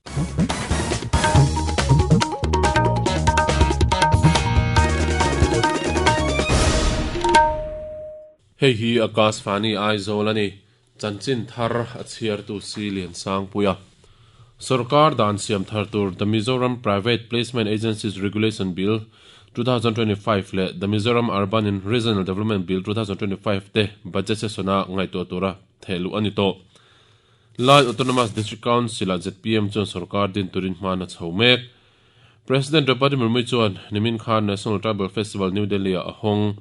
Hei hi Akashvani Aizawl a ni. Chanchin thar a chhiartu si Liansangpuia. Sorkar dan siam thar tur The Mizoram Private Placement Agencies Regulation Bill, 2025 leh The Mizoram Urban and Regional Development Bill, 2025 te Budget Session-a ngaihtuah tura thehluh a ni tawh. Lai Autonomous District Council-ah zpm chuan sorkar din turin hman a chho mek. President Draupadi Murmu chuan nimin khan National Tribal Festival New Delhi-ah a hawng.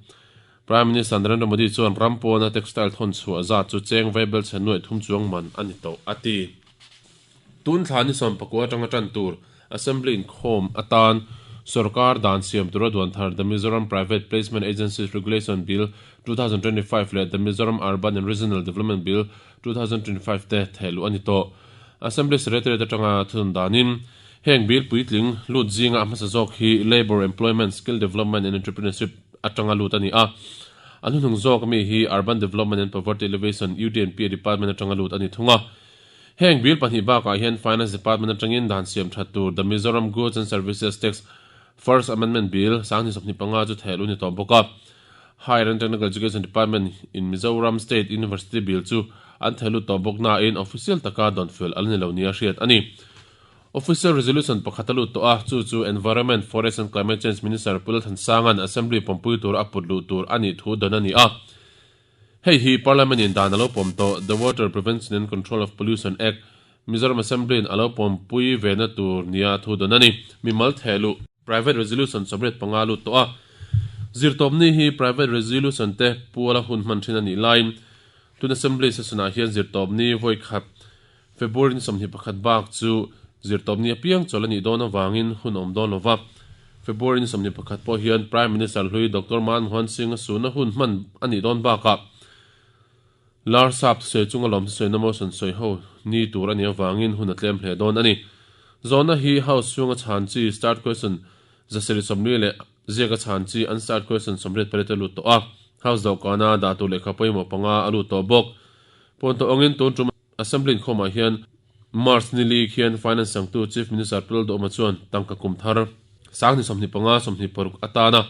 Prime Minister Narendra Modi chuan ram pawna textile thawn chhuah zat chu cheng vaibel chhe nuaih thum chuang man a ni tawh a ti. Tun thla ni 19 atanga tan tur Assembly inkhawm atan sorkar dan siam tura duan thar The Mizoram Private Placement Agencies Regulation Bill, 2025 leh The Mizoram Urban and Regional Development Bill, 2025 te thehluh a ni tawh. Assembly Secretariat atanga thunun danin heng bill puitling lut zinga a hmasa zawk hi Labour, Employment, Skill Development and Entrepreneurship atanga lut a ni a. A hnuhnung zawk ami hi Urban Development and Poverty Alleviation, UDNPA, Department atanga lut a ni thung a. Heng bill pahnih bakah hian Finance Department atangin dan siam that tur The Mizoram Goods and Services Tax, First Amendment, Bill, 2025 chu thehluh a ni tawh bawk a. Higher and Technical Education Department in Mizoram State University Bill chu an thehlut tawh bawk nain official taka dawn fel a la ni lo nia hriat a ni. Official Resolution pakhat a lut tawh a, chu chu Environment, Forest and Climate Change Minister Pu Lalthansanga'n Assembly pawmpui tura a put luh tur a nih thu dawn a ni a. Hei hi Parliament in dan a lo pawm tawh The Water Prevention and Control of Pollution Act, Mizoram Assembly in a lo pawmpui ve na tur nia thu dawn a ni. Mimal thehluh, Private Resolution 85 lut tawh a, zirtawpni hi Private Resolution te puala hun hman thin a nih laiin tun Assembly session ah hian zirtawpni vawi khat February ni 21 bak chu zirtawpni apiang chawlh a nih dawn avangin hun a awm dawn lo va. February ni 21 pawh hian Prime Minister hlui Doctor Manmohan Singh a suhna hun hman a nih dawn bakah Lar sap thusawi chunga lawm thusawi na motion sawi ho ni tur a nih avangin hun a tlem hle dawn a ni. Zawhna hi House chhunga chhan chi start question 740 leh ziaka chhan chi unstarred question 88 a lut tawh a. House dawhkana dah tur lehkha pawimawh panga a lut tawh bawk. Pawnto awngin tun tum Assembly inkhawmah hian March ni li khian Finance sangtu Chief Minister Pu Lalduhoma chuan tangka kum thar 2025, 26 atana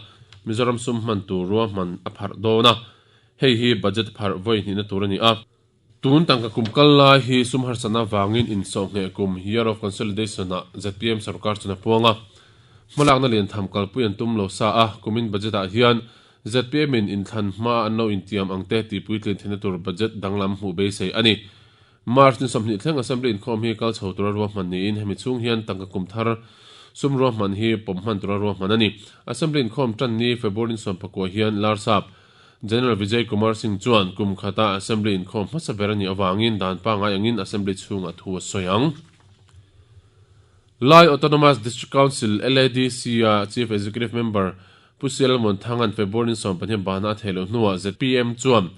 Mizoram sum hman tur ruahman a pharh dawn a, hei hi budget pharh vawi hnihna tur a ni a. Tun tangka kum kal lai hi sum harsatna vangin insawhngheh kum, Year of Consolidation, ah zpm sorkar chuan a puang a. Hmalakna liantham kalpui an tum lo sa a, kumin budget ah hian Zpm in inthlan hma an lo intiam ang te tih puitlin theihna tur budget danglam hmuh beisei a ni. March ni 20 thleng Assembly inkhawm hi kal chho tura ruahman niin hemi chhung hian tangka kum thar sum ruahman hi pawm hman tura ruahman a ni. Assembly inkhawm tan ni February ni 19 hian Larsap General Vijay Kumar Singh chuan kum khata Assembly inkhawm hmasa ber a nih avangin dan pangngai angin Assembly chhungah thu a sawi ang. Lai Autonomous District Council, LADC, a Chief Executive Member Pu Sialmon Thanga'n February ni 15 bana a theih loh hnuah zpm chuan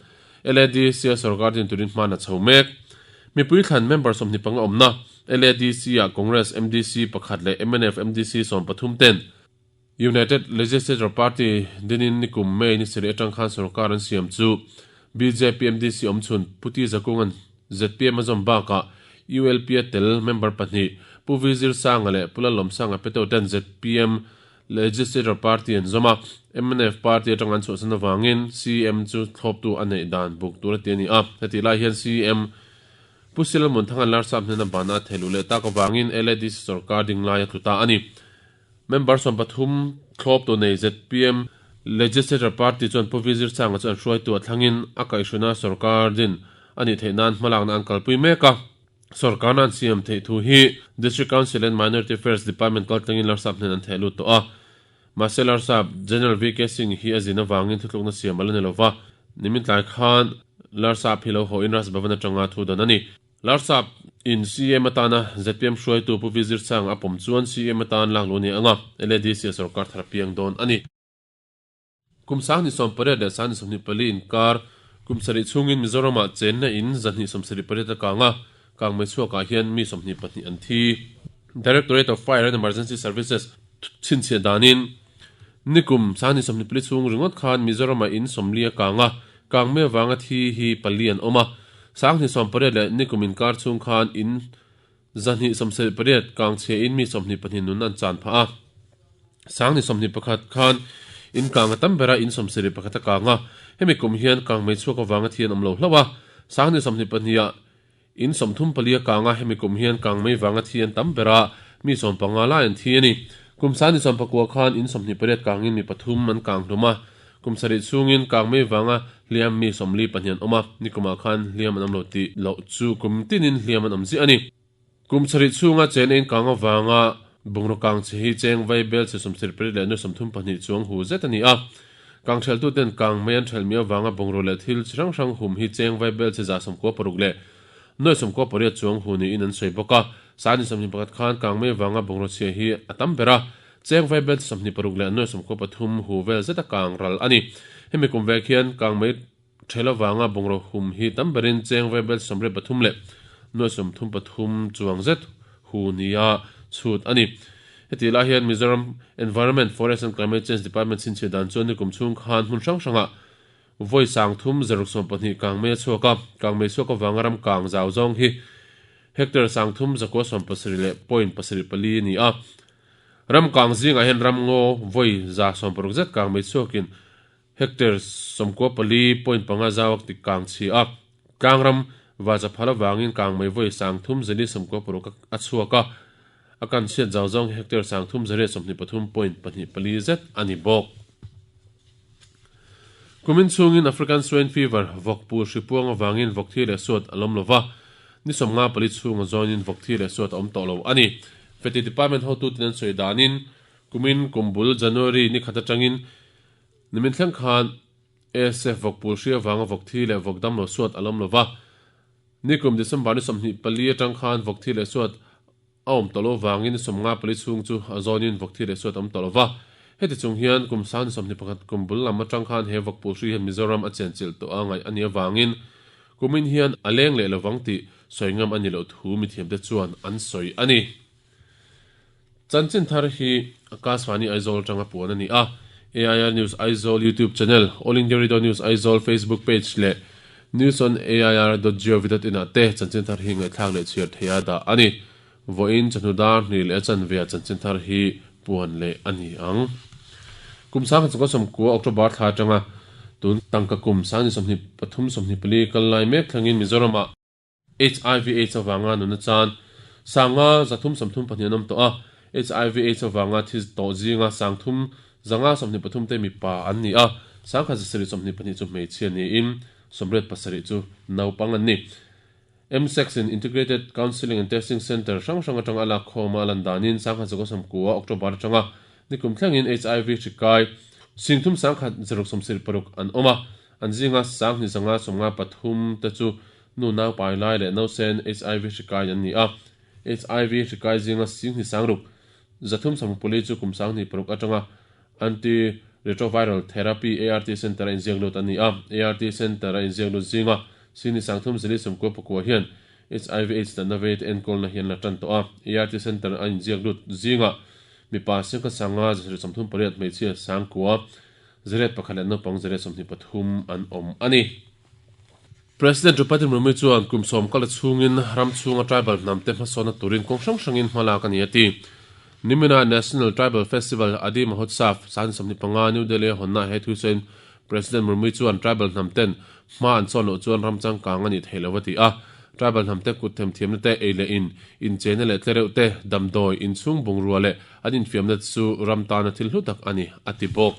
LADC a sorkar din turin hman a chho mek. Mipui thlan member 25 awmna LADC ah Congress MDC pakhat leh mnf MDC 13 ten United Legislature Party dinin nikum May ni sarih atang khan sorkar an siam chu bjp MDC awmchhun Pu Ti Zakunga'n zpm a zawm bakah ULP a tel member pahnih Pu Vi Zirsanga leh Pu Lalawmsanga Peteu ten zpm Legislature Party an zawm a, mnf party atang an chhuahsan avangin CM chu thlawptu a neih dan buk tur a ti a ni a. Hetih lai hian CM Pu Silal Munthanga'n Larsap hnena bana a thehluh leh tak avangin LADC sorkar ding lai a tlu ta a ni. Member 13 thlawptu nei zpm Legislature Party chuan Pu Vizir Changa chu an hruaitu a thlangin a kaihhruina sorkar din a nih theih nan hmalakna an kalpui mek a. Sorkarna an siam theih thu hi District Council and Minority Affairs Department kaltlangin Larsap hnen an theh lut tawh a. Mahse Larsap General VK Singh hi a zin avangin thutlukna siam a la ni lo va, nimin tlai khan Larsap hi lo haw in Raj Bhavan atanga thu dan a ni. Larsap in CM atana zpm hruaitu Pu Vizir Chang a pawm chuan CM atan lak luh a ni ang a, LADC a sorkar thar piang dawn a ni. Kum 2018 leh 2024 inkar kum sarih chhungin Mizoramah chenna in 278 a kang a, kang mai chhuakah hian mi 22 an thi. Directorate of Fire and Emergency Services chhinchhiah danin nikum 2024 chhung ringawt khan Mizoramah in 40 a kang a, kang mai avanga thi hi pali an awm a, 2018 leh nikum inkar chhung khan in. 278 kang chhiain mi 22 nun an chan phah a. 2021 khan in kang a tam ber a, in 71 a kang a. Hemi kum hian kang mei chhuak avanga thi an awm lo hlauh a. 2022 ah in 34 a kang a, hemi kum hian kang mei vanga thi an tam ber a, mi 15 lai an thi a ni. Kum 2019 khan in 28 kangin mi pathum an kang hlum a. Kum sarih chhungin kang mei vanga hliam mi 42 an awm a, nikumah khan hliam an awm lo tih loh chu kum tinin hliam an awm ziah a ni. Kum sarih chhunga chen ein kang avanga bungraw kang chhe hi cheng vai bel chhe 74 leh nu 32 chuang hu zet a ni a. Kang ṭhelhtuten kang mei an ṭhelh mi avanga bungraw leh thil chi hrang hrang hum hi cheng vai bel chhe 98 leh nuai 98 chuang hu niin an sawi bawk a. Sani 21 khan kang mei avanga bungraw chhia hi a tam ber a. Cheng vai bel 26 leh nuai 93 hu vel zeta kang ral a ni. Hemi kum vek hian kang mei thel avanga bungraw hum hi tam berin cheng vai bel 83 leh nuai 33 chuang zet hu nia chhut a ni. Heti lai hian Mizoram Environment, Forest and Climate Change Department chhinchhiah dan chuan nikum chhung khan hmun hrang hrangah vawi 30 612 kang mei a chhuak a, kang mei chhuak avanga ram kang zau zawng hi hectare 3 170 leh point pasarih pali a ni a. Ram kang zingah hian ram ngaw vawi 160 zet kang mei chhuakin hectare 94 point panga zauak tik kang chhi a. Tlang ram vacha phal avangin kang mei vawi 3 zali 96 a chhuak a, a kan chhiat zau zawng hi hectare 323 point pahnih pali zet a ni bawk. Kumin chhungin African Swine Fever vawk pul hri puang avangin vawk thi leh suat a lawm lova, ni 54 chhunga zawnin vawk thi leh suat a awm tawh lo a ni. Feti Department hotuten an sawi danin kumin kum bul January ni khat atangin nimin thleng khan ASF vawk pul hri avanga vawk thi leh vawk dam lo suat a lawm lova, nikum December ni 24 atang khan vawk thi leh suat A awm tawh lo vangin 54 chhung chu a zawnin vawk thi leh suat a awm tawh lo va. Heti chung hian kum 21 kum bul lam atang khan he vawk pul hri hian Mizoram a chenchilh tawh a ngaih a nih avangin kumin hian a leng leh lovang tih sawi ngam a ni loh thu mithiamte chuan an sawi a ni. Chanchin thar hi Akashvani Aizawl atanga puan a ni a. AIR News Aizawl YouTube channel, All India Radio News Aizawl Facebook page leh News on AIR dot gov dot in ah te chanchin thar hi ngaihthlak leh chhiar thei a dah a ni. Vawiin chawhnu dar hnih leh a chanve ah chanchin thar hi puan leh a ni ang. Kum 1990 October thla atanga tun tangka kum 2023 24 kal lai mek thlengin Mizoram ah HIV AIDS avanga nuna chan sanga 334 an awm tawh a, HIV AIDS avanga thi tawh zinga 323 te mipa an ni a, 1722 chu hmeichhia niin 87 chu naupang an ni. MSEX in Integrated Counselling and Testing Centre hrang hrang atanga a lak khawma a lan danin 1990 October atanga nikum thlengin HIV hri kai 3176 an awm a, an zinga 2553 te chu nu naupai lai leh nausen HIV hri kai an ni a. HIV hri kai zinga 26 360 chu kum 26 atanga Anti-retroviral Therapy, ART, Centre a inziak lut an ni a. ART Centre a inziak lut zinga Sini 30 zali sawmkua pakua hian HIV AIDS natna vei te enkawlna hi an la tan tawh a. ART Centre a inziak lut zinga mipa singkhat sanga 38 hmeichhia sangkua zariat pakhat leh naupang zariat 23 an awm a ni. President Draupadi Murmu chuan kum sawm kal chhungin ram chhunga tribal hnamte hmasawnna turin kawng hrang hrangin hma lak a ni a ti. Nimina National Tribal Festival Adi Mahotsav 25 New Delhi a hawnna he thu sawiin President Murmu chuan tribal hnamten hma an sawn loh chuan ram changkang a nih theih lo a ti a. Tribal hnamte kut themthiamna te, ei leh in, incheina leh tlereuh te, damdawi, inchhung bungrua leh an infiamna chu ram tana thil hlu tak a ni a ti bawk.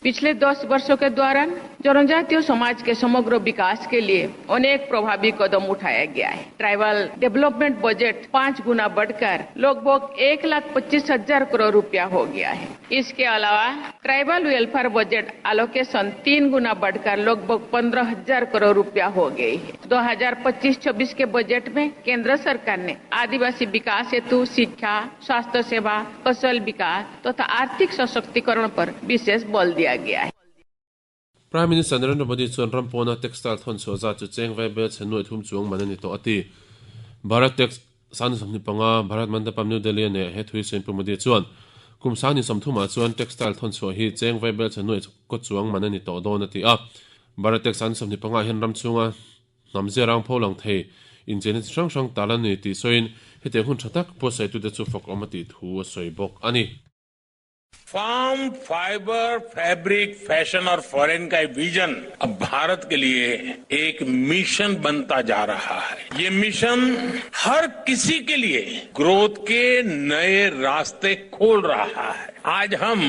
पिछले 10 वर्षों के दौरान जनजातीय समाज के समग्र विकास के लिए अनेक प्रभावी कदम उठाया गया है। Tribal development budget 5 गुना बढ़कर लगभग 1,25,000 करोड़ रुपया हो गया है। इसके अलावा tribal welfare budget allocation 3 गुना बढ़कर लगभग 15,000 करोड़ रुपया हो गई है। 2025-26 के बजट में केंद्र सरकार ने आदिवासी विकास हेतु शिक्षा, स्वास्थ्य सेवा, कौशल विकास तथा आर्थिक सशक्तिकरण पर विशेष बल दिया गया है। Prime Minister Narendra Modi chuan ram pawna textile thawn chhuah zat chu cheng vai bel chhe nuai thum chuang man a ni tawh a ti. Bharat Tex 25 Bharat Mandapam New Delhi a neih he thui sawiin Pu Modi chuan kum 30 ah chuan textile thawn chhuah hi cheng vai bel chhe nuai kaw chuang man a ni tawh dawn a ti a. Bharat Tex 25 hian ram chhunga Hnam zia rang pho lang thei Incheina chi hrang hrang tal a ni tih sawiin hetiang hun tha tak buatsaitute chu fakawm a tih thu a sawi bawk a ni. Farm, fibre, fabric, fashion और फॉरेन का विजन अब भारत के लिए एक मिशन बनता जा रहा है। ये मिशन हर किसी के लिए ग्रोथ के नए रास्ते खोल रहा है। आज हम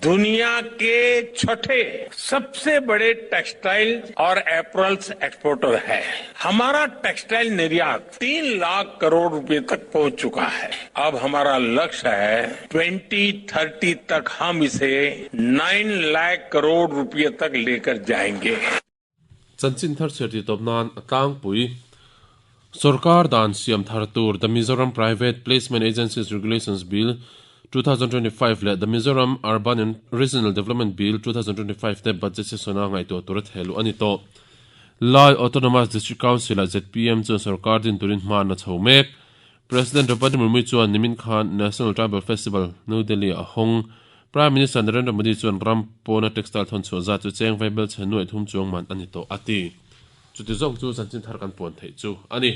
दुनिया के छठे सबसे बड़े टेक्सटाइल और एपरल्स एक्सपोर्टर हैं। हमारा टेक्सटाइल निर्यात 3 लाख करोड़ रुपए तक पहुंच चुका है। अब हमारा लक्ष्य है 2030 तक हम इसे 9 लाख करोड़ रुपए तक लेकर जाएंगे। Chanchin thar chhiar tih tawp nan a tlangpui Sorkar dan siam thar tur The Mizoram Private Placement Agencies Regulations Bill, 2025 leh The Mizoram Urban and Regional Development Bill, 2025 te budget session-a ngaihtuah tur a thehluh a ni tawh. Lai Autonomous District Council-ah zpm chuan sorkar din turin hma an la chho mek. President Draupadi Murmu chuan nimin khan National Tribal Festival, New Delhi-ah a hawng. Prime Minister Narendra Modi chuan ram pawna textile thawn chhuah zat chu cheng vaibel chhe nuaih thum chuang man a ni tawh a ti. Chuti zawng chu chanchin thar kan puan theih chu a ni.